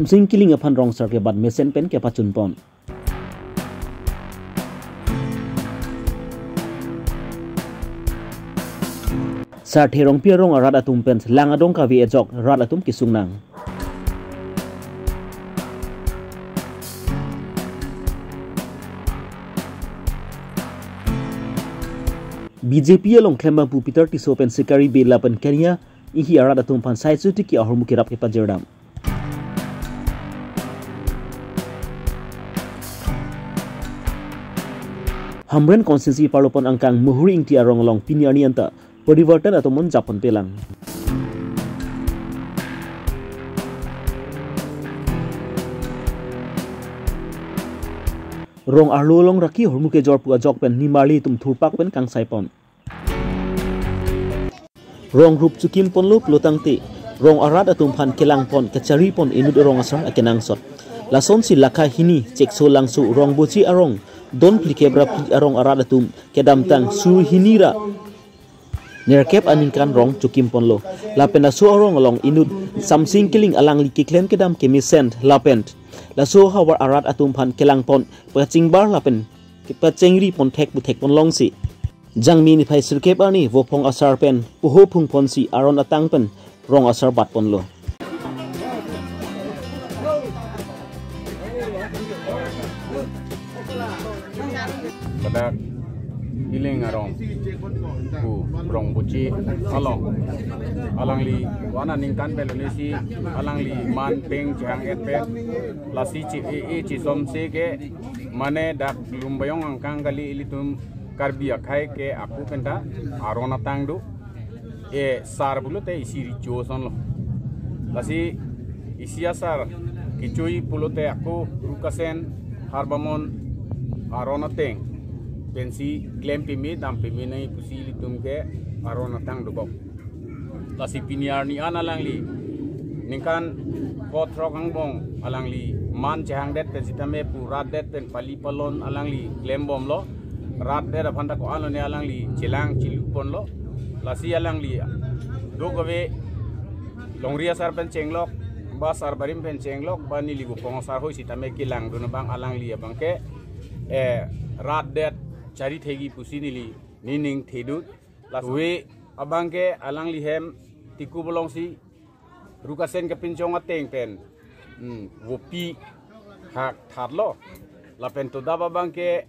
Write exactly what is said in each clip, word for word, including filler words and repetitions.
Samsing Killing aphan rong asar ke bat mesen pen kepachun pon. Sarthe Rongpi arong arat atum pen lang adong kave ajok rat atum kesung nang. B J P along klem bangphu Peter Tisso pen Sikari Bey lapen Kenya Inghi arat atum aphan sai su tiki ahormu kerap kepajir dam. Hamren constituency parlopon angkang Muhuri Ingti arong along pini arni anta porivartan atum mon japon pelang. Rong arlo along raki ahormu kejor pu ajok pen nimarli atum thurpak pen kangsai pon. Rong rup chukim ponlo pulotangte rong arat atum aphan kelang pon kachari pon inut rong asar akenangsot. Lasonsi lakha hini Chekso Langso Rongboche arong don phlikep ra phli arong arat atum kedamtang sur hini ra nerkep aningkan rong chukim ponlo. Lapen laso arong along inut Samsing Killing alangli keklem kedam kemesen lapen laso havar arat atum aphan kelang pon pachingbar lapen kepachengri pon thek pu thek pon longsi. Jangmi niphai sirkep arni vophong asar pen poho phung ponsi aron atang pen rong asar bat ponlo. Ladak Killing arong pu Rongboche along alangli wana ningkan pen lesi alangli man peng chehang et pen lasi chi e e chi som se ke mane dak Lumbajong angkang kali ilitum Karbi akhei ke ako penta aron atang do. E sar pulote isi recho asonlo. Lasi isi asar kechoi pulote ako Rukasen Harbamon aron ateng pensi klem pimi dam pimi nai pusi ilitum ke aron atang dobok. Lasi pini arni an alangli ningkan kothrok angbong alangli man chehang det pen sitame pu rat det pen pali palon alangli klem bomlo. Rat det aphan ta ko-an lone alangli chelang chelu ponlo. Lasi alangli do kave longri asar pen chenglok, bas arbarim pen chenglok, ba neli vophong asar hoi sitame kelang dun abang alangli abang ke, eh, rat det chari thegi pusi neli nining thedut. Lasi abang ke alangli hem tiku bolongsi Rukasen kepinchong ateng pen, hmm, vopi hak thatlo. Lapen todap abang ke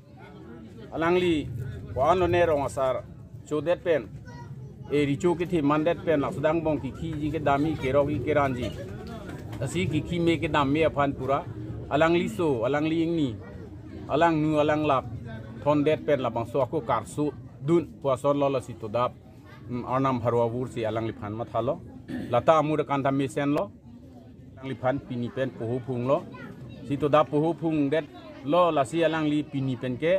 alangli ko-an lone rong asar chodet pen, e recho kethi mandet pen laso angbong kekhi ji kedamji kerok ji keranji. Lasi kekhi me kedam me aphan pura alangli so, alangli ingni, alangnu alanglap thondet pen labangso ako karsu dun pu asonlo. Lasi todap, hmm, Arnam Harua vursi alangliphan mathalo. Lata amur akan ta mesenlo. Alangliphan pini pen poho phunglo. Si todap poho phungdetlo lasi alangli pini pen ke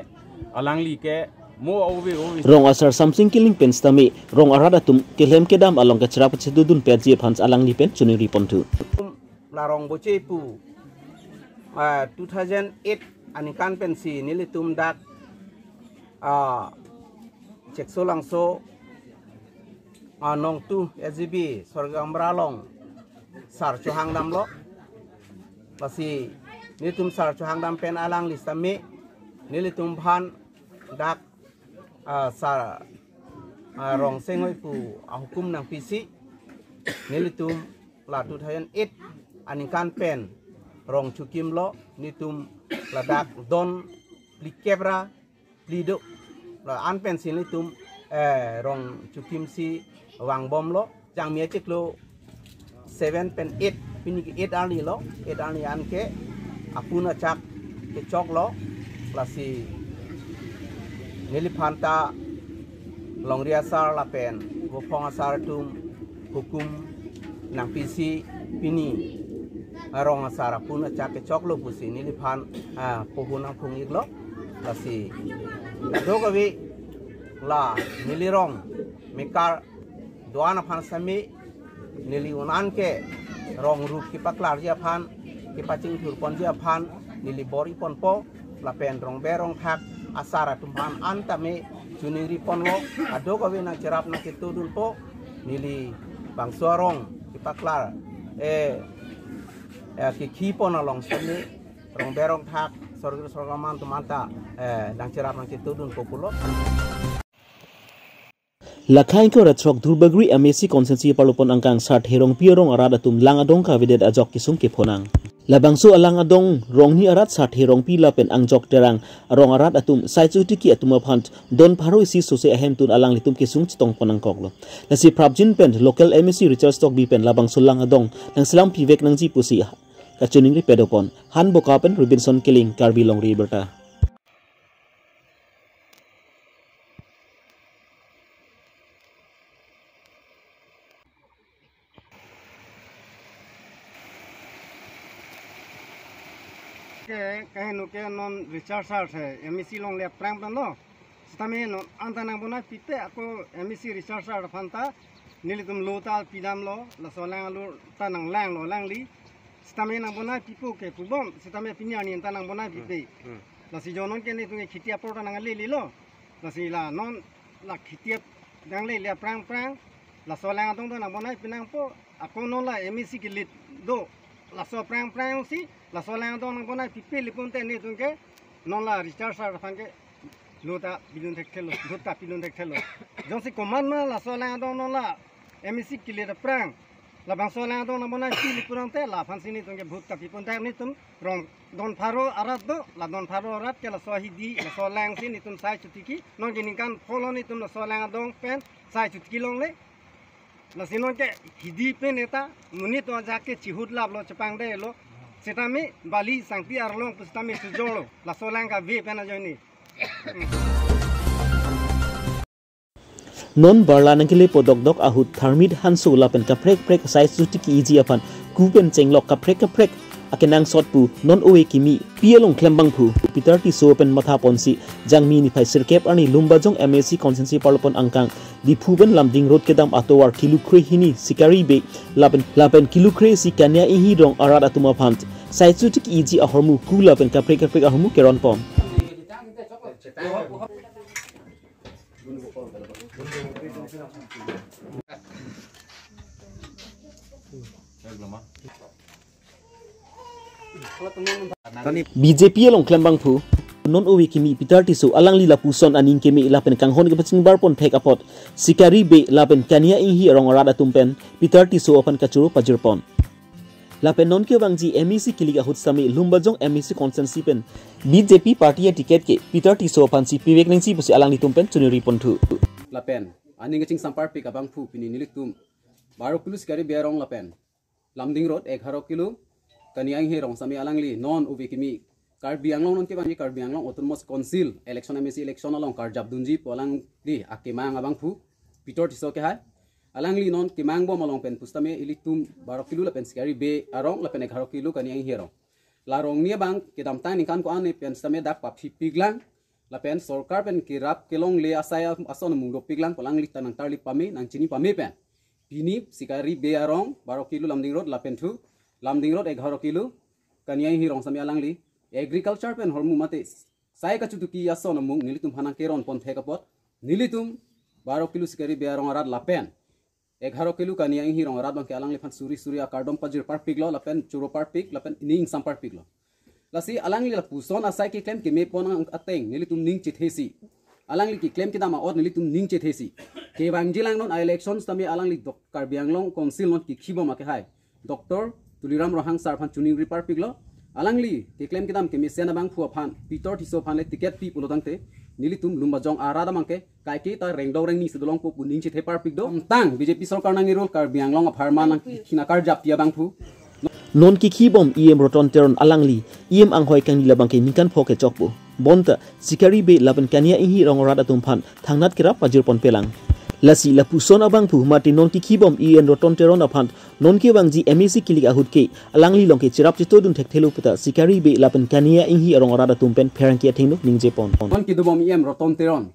alangli ke mo ove ove. Rong asar Samsing Killing pen sitame rong arat atum kelem kedam along kachera pachedodun petji aphan alangli pen choningri ponthu. La Rongboche pu, ah, two thousand eight aningkan pensi nelitum dak, ah, Chekso Langso, ah, nongtu S G B Sorgamra along sar chohang damlo. Lasi nelitum sar chohang dam pen alangli sitame nelitum aphan dak, ah, sar, ah, rong sengoi pu ahukum nangpisi nelitum la two thousand eight aningkan pen rong chukimlo. Nelitum ladak don phlikep ra phli do. La-an pensi nelitum, eh, rong chukimsi vangbomlo. Jangmi achiklo seven pen eight, pini ke eight arni lo, eight arni an ke apun achak kechoklo. Lasi neliphan ta longri asar lapen vophong asar atum hukum nangpisi pini arong asar apun achak kechoklo pusi neliphan, ah, poho nangphung-iklo. Lasi do kave la neli rong mekar do-an aphan sitame neli un-an ke rong rup kepaklarji aphan, kepachingthur ponji aphan neli bor-i ponpo. Lapen rong ber rong thak asar atum aphan an tame choningri ponlo. Ado kave nangcherap nangketodunpo. Neli bangso arong kepaklar, eh, Eh, kikhi pon along sini, rong berong thak, sorgir sorgaman atum anta, eh, nangcherap nangchetudun populo. Lakhai ko ratrok Duarbagori M A C constituency parlopon angkang Sarthe Rongpi arong arat atum lang adong kavedet ajok kesung kephonang. Labangso alang adong Rongni arat Sarthe Rongpi lapen Angjok Terang arong arat atum sai chotiki atum aphan don pharo isi sose ahemtun alanglitum kesung chetong pon nangkoklo. Lasi prapjin pen local M A C Richard Tokbi pen labangso lang adong nangselam pivek nangji pusi kachiningri padopon. Hanboka pen Robinson Killing, Karbi Longri Abirta. Ke, kaheno ke non Richard Sarthe, M A C longle aphrang pen lo. Sitame non anta nangbonai pipe ako M A C Richard Sarthe aphan ta nelitum lo ta pidamlo, laso lang alo ta nanglanglo alangli. Sitame nangbonai pipo ke pubom, sitame pini arni anta nangbonai pipe. Hmm. Lasi jo non ke netum ke kheti apor ta nanglelelo. Lasi la non la kheti ap nanglele aphrang phrang, laso lang adong ta nangbonai pinangpo, ako non la M A C ke-elect do, laso aphrang phrang si, laso lang adong nangbonai pipe lipun te netum ke, non la Richard Sarthe aphan ke, lo ta pidun thekthelo, lo ta pidun thekthelo. Jongsi komat ma laso lang adong non la M A C ke-elect aphrang, labangso lang adong nangbonai pi lipun te, laphan si netum ke vote ta pipon thek netum, rong don pharo arat do, la don pharo arat ke laso hidi, laso lang si netum sai chotiki, non ke ningkan pholo netum laso lang adong pen, sai chotiki longle. Lasi non ke hidi pen eta, monit ajahak ke chihut laplo chepangdelo. Sitame bali sangpi arlong pu sitame sujolo. Laso lang kave pen ajoine. Non barla nangkelepo dokdok ahut Tharmit Hanso lapen kaprek kaprek sai chotiki iji aphan ku pen chenglok kaprek kaprek akenangsot pu non ove kimi P along klembangphu Peter Tisso pen mathaponsi Jangmi niphai sirkep arni Lumbajong M A C constituency parlopon angkang Diphu pen Lumding Road kedam atovar kilo kre hini Sikari Bey lapen, lapen kilo kre isi Kania Inghi arong arat atum aphan sai chotiki iji ahormu ku lapen kaprek kaprek ahormu keronpon. B J P along klembangphu non ove kimi Peter Tisso alangli lapuson aning keme lapen kanghon kepachingbarpon thek apot Sikari Bey lapen Kania Inghi arong arat atum pen Peter Tisso aphan kachoro pajirpon. Lapen non kevangji M A C ke-elect ahut sitame Lumbajong M A C constituency pen B J P party aticket ke Peter Tisso aphansi pivek nangji pusi alanglitum pen choningriponthu. Lapen aning kachingsamparpik abangphu pini nelitum baro kilo Sikari Bey arong lapen Lumding Road egharo kilo Kania Inghi arong sitame alangli non ove kimi Karbi Anglong non kevangji Karbi Anglong Autonomous Council election M A C election along karjap dunji pu alangli akemang abangphu Peter Tisso kehai. Alangli non kemangbom along pen pusitame ilitum baro kilo lapen Sikari Bey arong lapen egharo kilo Kania Inghi arong. La rongni abang kedamtang ningkan ko-an pen sitame dak paphipiklang lapen sorkar pen kerap kelongle asai ason amung dopiklang pu alangli ta nangtarli pame nangchini pame pen. Pini Sikari Bey arong baro kilo Lumding Road lapen thu Lumding Road egharo kilo Kania Inghi arong sitame alangli agriculture pen hormu mate sai kachotiki ason amung nelitum aphan nangkeronpon thek apot nelitum baro kilo Sikari Bey arong arat lapen egharo kilo Kania Inghi arong arat abangke alangliphan suri suri akardom pajirparpiklo lapen choroparpik lapen ning ingsamparpiklo. Lasi alangli lapuson asai keklem kemepon ang ateng nelitum ning chethesi. Alangli keklem kedam a-ot nelitum ning chethesi. Kevangjilang non a-election sitame alangli dok Karbi Anglong Council non kekhibom akehai Doctor Tuliram Ronghang sir aphan choningriparpiklo. Alangli keklem kedam kemesen abangphu aphan Peter Tisso aphan le ticket pi pulo tangte nelitum Lumbajong arat abangke kaike ta rengdok rengni si dolongpo pu ning chetheparpikdo. Tang B J P sorkar nang-e-rule Karbi Anglong apharman nangkikhin akarjap pi abangphu. Non kekhibom E M Roton Teron alangli E M anghoi kangni labangke ningkan pho kechokpo. Bonta Sikari Bey lapen Kania Inghi arong arat atum aphan thangnat kerap pajirponpelang. Lasi lapuson abangphu mate non kekhibom E M Roton Teron aphan non kevangji M A C ke-elect ahut ke alangli along ke cherap chetudun thekthelo puta Sikari Bey lapen Kania Inghi arong arat atum pen pherangke athengno ningjepon. Non kedobom E M Roton Teron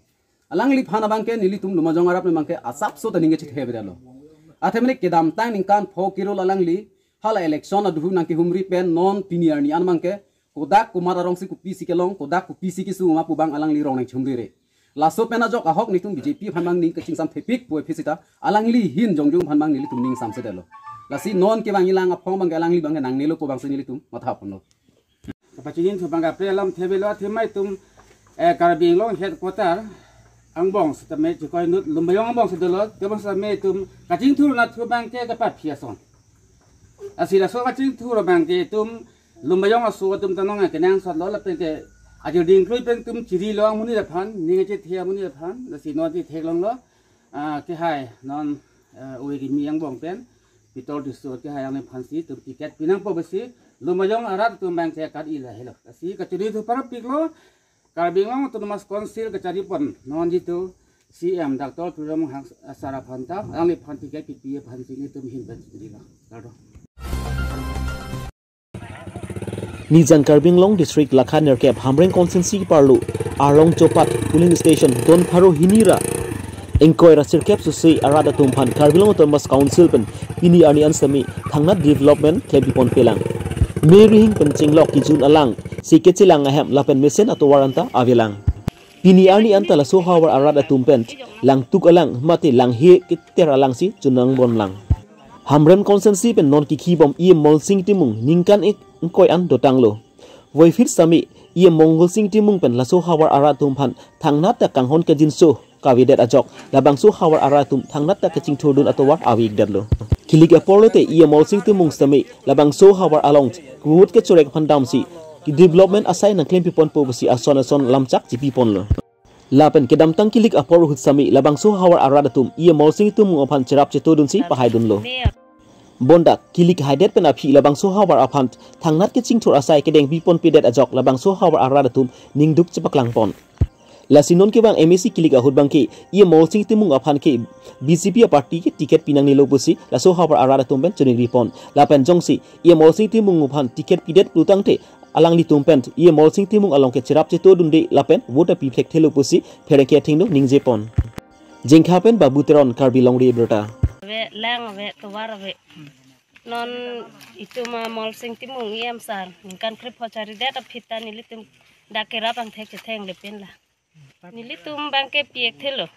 alangliphan abangke nelitum Lumbajong arat abangke asapso ta ning chethevedetlo. Athemene kedamtang ningkan pho ke-rule alangli hala election aduhu nangkehumri pen non pini arni an abangke kodak komat arongsi kopisi kelong kodak kopisi kesu ma pu abang alangli rong nangchumrire. Laso pen ajok ahok nelitum B J P aphan abang ning kachingsamthepik pu aphi sita alangli ahin jongjong aphan abang nelitum ning samsedetlo. Lasi non kevang ilang aphong abang ke alangli abang ke nangnelo pu abangsi nelitum matha ponlo. Kapachini thu abang ke apre alamthe avelo, athema itum, eh, Karbi Anglong headquarter angbong setame chikoi inut Lumbajong angbong si dolo, tebang setame itum kachingthur na thu abang ke kapaphi ason. Lasi laso kachingthur abang ke itum Lumbajong aso atum ta nong kenangsotlo lapen ke ajir dingklui pen itum chirilo amonit aphan, ning achethe amonit aphan, lasi non ti theklonglo, ah, kehai non, eh, ove kimi angbong pen Pitor Tisso kehai alangli aphansi itum ticket pinangpo pusi Lumbajong arat atum abang ke kar-i lahelo. Lasi kachiri thu parapiklo, Karbi Anglong Autonomous Council kachari pon non jitu C M Doctor Tuliram Ronghang sar aphan ta, alangli aphan ticket pipi aphansi nelitum ahin pen chirilo. Kardom. Nijang Karbi Anglong District lakha nerkep Hamren constituency keparlo Arlong Chopat polling station don pharo hini ra ingkoi ra sirkep susi arat atum aphan Karbi Anglong Autonomous Council pen pini arni an setame thangnat development klempi ponpelang. Meri hing pen chinglok kijun alang si kechelang ahem lapen mesen atovar anta avelang. Pini arni anta laso havar arat atum pen langtuk alang mate langhe keter alangsi chunang bonlang. Hamren constituency pen non kikhi bom E M Molsing Timung ningkan ik ingkoi an dotanglo. Voiphit setame E M Molsing Timung pen laso havar arat atum aphan thangnat ta kanghon kangjinso kavedet ajok labangso havar arat atum thangnat ta kachingthurdun atovar ave-ikdetlo. Kilik apor lote E M Molsing Timung setame labangso havar along kevut kechorek aphan damsi development asai nangklempi ponpo pusi ason ason lamchak chipi ponlo. Lapen kedamtang kilik apor ahut setame labangso havar arat atum E M Molsing Timung aphan cherap chetodunsi pahaidunlo. Bonta kilik haidet pen aphi labangso havar aphan thangnat kachingthur asai kedengpi ponpedet ajok labangso havar arat atum ningduk chepaklang pon. Lasi non kevang M A C kilik ahut abang ke E M Molsing Timung aphan ke B J P aparty ke ticket pinangnelo pusi laso havar arat atum pen choningri pon. Lapen jongsi E M Molsing Timung aphan ticket pidet pulotangte alanglitum pen E M Molsing Timung along ke cherap chetodunde lapen vote api phlekthelo pusi pherangke athengno ningje pon. Jengkha pen Babu Teron, Karbi Longri Abirta. Ave, lang ave, tovar ave. Non itum a Molsing Timung E M sar ningkan krepho charidet aphi ta nelitum dak kerap angthek chethenglepin la. Nelitum abang ke pi-ikthelo.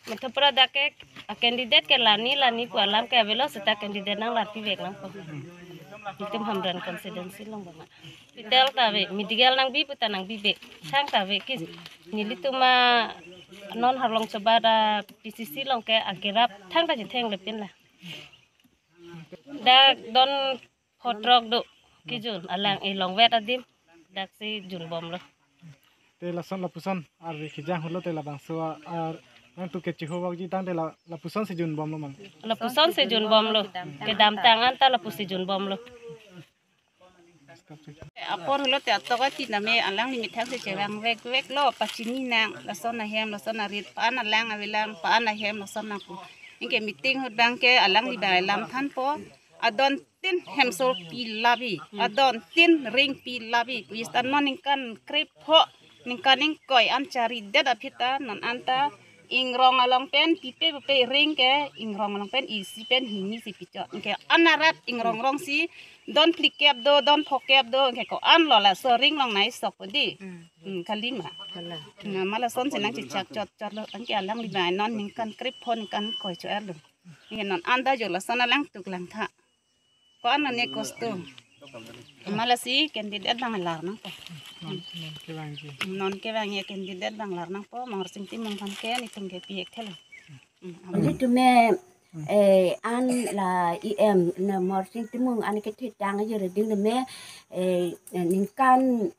Matha pra dak ke a candidate ke lani lani pu alam ke avelo seta candidate nanglarpi vek nangpo. Itum Hamren constituency along abang. Hospital ta ave, medical nangbi pu ta nangbibe. Thang ta ave ki nelitum a non Arlong Chopat a P C C along ke a kerap thang ta chethenglepin la. Dak don photrok do kijun alang e longvet adim daksi junbomlo. Te lason lapuson arve kejang holo te labangso a, ar nangtum ke chihobakji tangte la, lapuson si junbomlo mang. Lapuson si junbomlo. Kedamtang anta lapusi junbomlo. Apor holo te atok ati name alangli methang si chevang vek veklo, pachini nang lason ahem lason arit, pa-an alang avelang, pa-an ahem lason nangpo. Anke meeting ahut abang ke alangli abang lam thanpo. Adon tin hemso pi labi, adon tin ring pi labi. Pu istan mo ningkan krepho, ningkan ingkoi an charidet aphi ta non anta ingrong along pen pipe pipe ring ke ingrong along pen isi pen hini si pichot. Anke an arat ingrong rong si don phlikep do, don phokep do, anke ko-an lo laso ring along nai sok di. Hmm, kalima. Kala. Na ma lason si nangchechak chot chot lo, anke alangli abang non ningkan krepho ningkan ingkoi cho-erlo. Anke non anta jo lason alang tuk lang tha. Ko-an ne kosto. Ma lasi candidate abang lar nangpo. Non, non kevangji. Non kevang ya candidate abang lar nangpo, Molsing Timung aphan ke nelitum ke pi-ikthelo. Hmm, amen. Nelitum e, eh, an la E M na Molsing Timung an ke thitang ajir ding me, eh, ningkan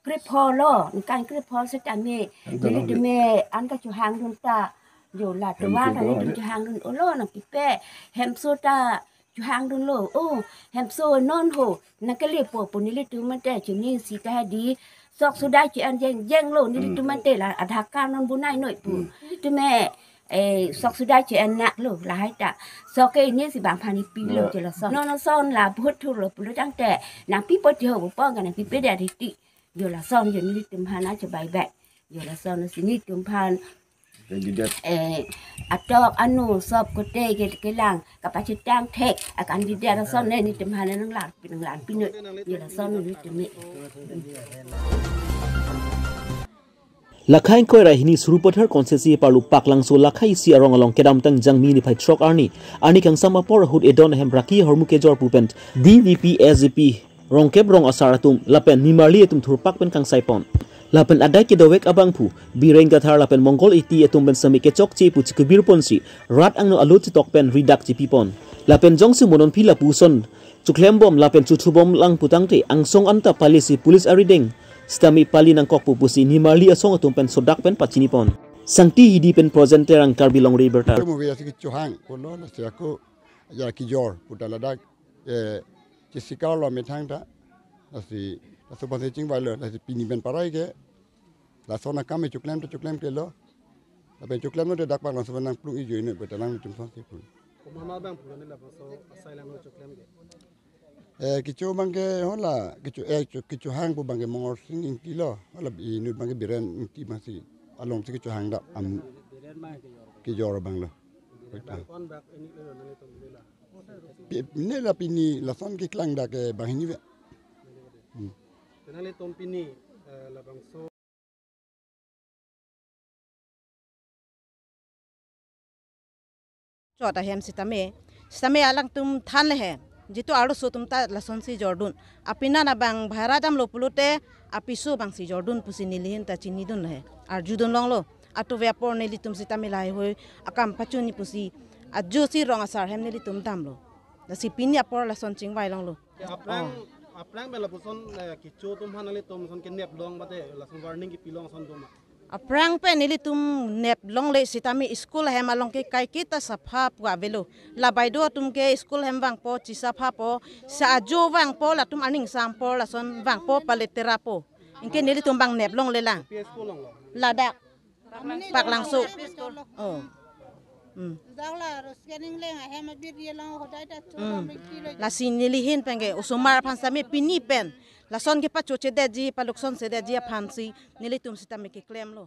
krepho lo, ningkan krepho setame, nelitum e an kachehangdun ta, jo la tovar ta nelitum chehangdun-olo nangpipe, hemso ta chehangdunlo, oh, hemso non ho nangkelepo pu nelitum mate chini sita di sok sudai che-en jengjenglo, nelitum mate la Aadhaar card non bunai noi pu. Nelitum e, eh, sok sudai che-en naklo, lahai ta sok ke ini si bang aphan ipilo che lason. Non ason la bhut thurlo pulotangte nangpipo ti ho pu pon ka nangpipedet titi. Jo lason jo nelitum aphan acho bai bai. Jo lason si nelitum aphan candidate, eh, atok anu sop kote ke kelang kapachethang thek a candidate ason ne nelitum aphan nanglar, nanglarpi noi. Jo lason nelitum e. Lakha ingkoi ra hini Sarupathar constituency parlu Paklangso lakha isi arong along kedamtang Jangmi niphai throk arni, arni kangsam apor ahut edon ahem raki ahormu kejor pu pen D V P S G P rongkep rong asar atum lapen nimarli atum thurpak pen kangsai pon. Lapen adai kedovek abangphu Bireng Kathar lapen Mongol Ingti atum pen sami kechokche pu chikubir ponsi rat angno alo chetok pen ridak chipi pon. Lapen jongsi mo non aphi lapuson choklem bom lapen chothu bom lang putangte angsong anta pali si police arideng sitame pali nangkok pu pusi nimarli asong atum pen sodak pen pachini pon. Sangti Hidi pen Projen Terang, Karbi Longri Abirta. Mo via si kechohang pulo, lasi ako ya kejor puta ladak, eh, chesikar lo methang ta. Lasi laso aphansi chingvai lo, lasi pini pen parai ke lason akam choklem ta choklem kelo. Lapen choklem lo te dak Paklangso pen nangplung ijoi ne beta lang tum son si pun. Komat abang pulo ne lapuson asai lang lo choklem ke? Eh, kecho abang ke hala, kecho, eh, kecho, kechohang pu abang ke Mongol Sing Ingti lo, hala inut abang ke Biren Ingti abang si, along si kechohang dak am kejor abang lo. Biren abang kon bak ini lo nanglitum lo la. Pi-, ne la pini lason keklang dak ke banghini ve. Hmm. Te nanglitum pini, eh, labangso chot ahem sitame, sitame alangtum than le he. Jitu arloso atum ta lasonsi jordun. Apinana abang bhara damlo pulote apiso abangsi jordun pusi nelihin ta chinidun le he. Arjudun longlo. Atuve apor nelitum sitame lahai hoi akam pachini pusi ajo si rong asar hem nelitum damlo. Lasi pini apor lason chingvai longlo. Aphrang, oh, aphrang pen lapuson, eh, kecho atum aphan nanglitum son kenep long mate lason warning kipi long ason do ma? Aphrang pen nelitum nep longle sitame school ahem along ke kaiketa sapha pu avelo. La baideo atum ke school ahem vangpo, chisaphapo, sa ajo vangpo, latum aning sampor, lason vangpo, paleterapo. Anke nelitum abang nep longle lang. Kopi school longlo? Ladak. Paklangso. Oh. Hmm. Jala aro scanning leng ahem abiri along hodai ta Hmm. Lasi nelihin pen ke osomar aphan sitame pini pen lason kepachochedetji, paluksonsedetji aphansi nelitum sitame keklemlo.